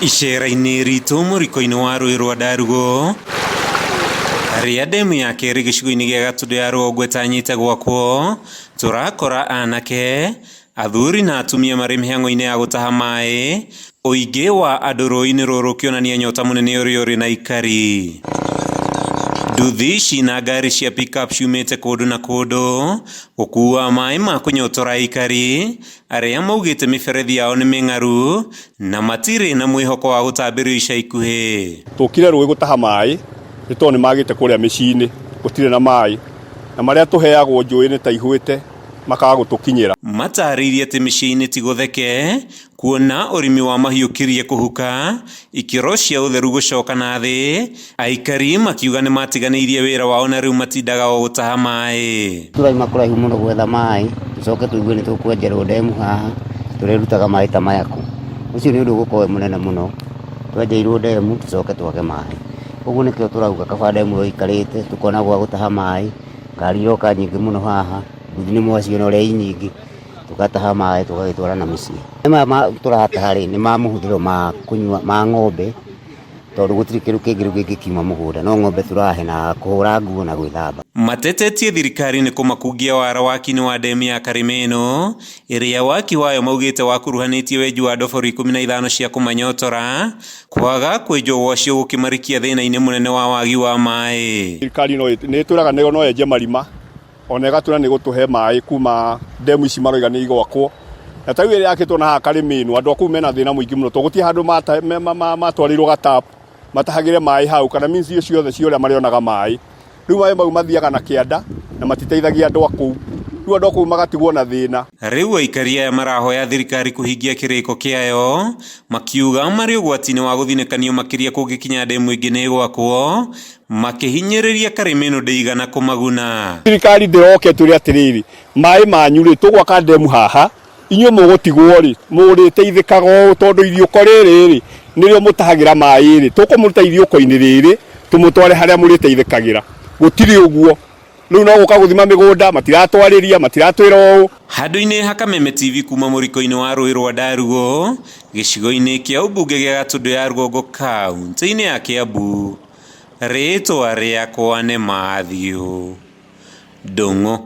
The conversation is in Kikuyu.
Icera-inĩ ritũ mũriko-inĩ wa rũĩ rwa Ndarugo harĩa ndemu ya kerĩ gĩcigo-inĩ gĩa Gatũndũ ya rũgongo ĩtanyĩte gwakwo, tũrakora anake, athuri na atumia marĩ mĩhang'o-inĩ ya gũtaha maĩ, ũingĩ wa andũ rũĩ-inĩ rũrũ ũkĩonania nyota mũnene ũrĩa ũrĩ na aikari. Nduthi ici na ngari cia pickup ciumĩte kũndũ na kũndũ gũkua maĩ ma kũnyotora aikari arĩa maugĩte mĩberethi yao nĩ mĩng'aru na matirĩ na mwĩhoko wa gũtambĩrio ica ikuhĩ. Tũkire rũĩ gũtaha maĩ nĩ tondũ nĩ magĩte kũrĩa mĩciĩ-inĩ gũtirĩ na maĩ na marĩa tũheagwo njũĩ nĩ ta ihũĩte makaga gũtũkinyĩra. Matarĩirie atĩ mĩciĩ-inĩ ti gũtheke kuona ũrĩmi wa mahiũ ũkirie kũhuka, ikĩro cia ũtheru gũcoka na thĩ, aikari makiuga nĩ matiganĩirie wĩra wao na rĩu matindaga o gũtaha maĩ. Tũrauma kũraihu mũno gwetha maĩ, tũcoke tũigue nĩ tũkwenjerwo ndemu haha, tũrĩrutaga maĩ ta maya kũ? Ũcio nĩ ũndũ ũgũkorwo wĩ mũnene mũno, twenjeirwo ndemu tũcoke twage maĩ. Ũguo nĩkĩo tũrauga kaba ndemu ĩyo ĩikarĩte, tũkona gwa gũtaha maĩ, ngari iroka nyingĩ mũno haha, nduthi nĩ mwaciona ũrĩa i nyingĩ, tũgataha maĩ tũgagĩtwara na mĩciĩ. Maĩ maya tũrataha rĩ, nĩ ma mahũthĩro ma kũnyua ma ng'ombe, tondũ gũtirĩ kĩndũ kĩngĩ rĩu kĩngĩkiuma mũgũnda, no ng'ombe tũrahe na kũhũra nguo na gwĩthamba. Matetetie thirikari nĩ kũmakungia wara waki-inĩ wa ndemu ya Karĩma ĩno, ĩrĩa waki wayo maugĩte wakuruhanĩtie wenji wa ndobori 15 cia kũmanyotora, kwaga kwenjwo gwacio gũkĩmarikia thĩna-inĩ mũnene wa wagi wa maĩ. Thirikari nĩ ĩtwĩraga no yenje marima ona ĩgatwĩra nĩ gũtũhe maĩ kuma ndemu ici maroiga nĩ igwakwo na ta rĩu ĩrĩa yakĩtwo na haha Karĩma ĩno andũ a kũu mena thĩna mũingĩ mũno tondũ gũtirĩ handũ matwarĩirwo gatapu matahagĩre maĩ hau kana means icio ciothe cia ũrĩa marĩonaga maĩ. Rĩu maĩ mau mathiaga na kĩanda na matiteithagia andũ a kũu. Rĩu andũ a kũu magatigwo na thĩna. Rĩu aikari aya marahoya thirikari kũhingia kĩrĩko kĩayo, makiuga marĩ ũgwati-inĩ wa gũthinĩkanio makĩria kũngĩkinya ndemu ĩngĩ nĩ ĩgwakwo, makĩhinyĩrĩria Karĩma ĩno ndĩigana kũmaguna. Thirikari ndĩroke ĩtwĩre atĩrĩrĩ, maĩ manyu rĩ, tũgwaka ndemu haha, inyuĩ mũgũtigwo rĩ, mũrĩteithĩkaga ũũ tondũ iriũko rĩrĩ rĩ, nĩrĩo mũtahagĩra maĩ rĩ, tũkũmũruta iriũko-inĩ rĩrĩ, tũmũtware harĩa mũrĩteithĩkagĩra. Gũtirĩ ũguo. Rĩu no gũka gũthima mĩgũnda, matiratwarĩria, matiratwĩra ũũ. Handũ-inĩ ha Kameme TV kuma mũriko-inĩ wa rũĩ rwa Ndarugo, gĩcigo-inĩ kĩa ũmbunge gĩa Gatũndũ ya Rũgongo kauntĩ-inĩ ya Kiambu, rĩtwa rĩakwa nĩ Matthew Ndung'u.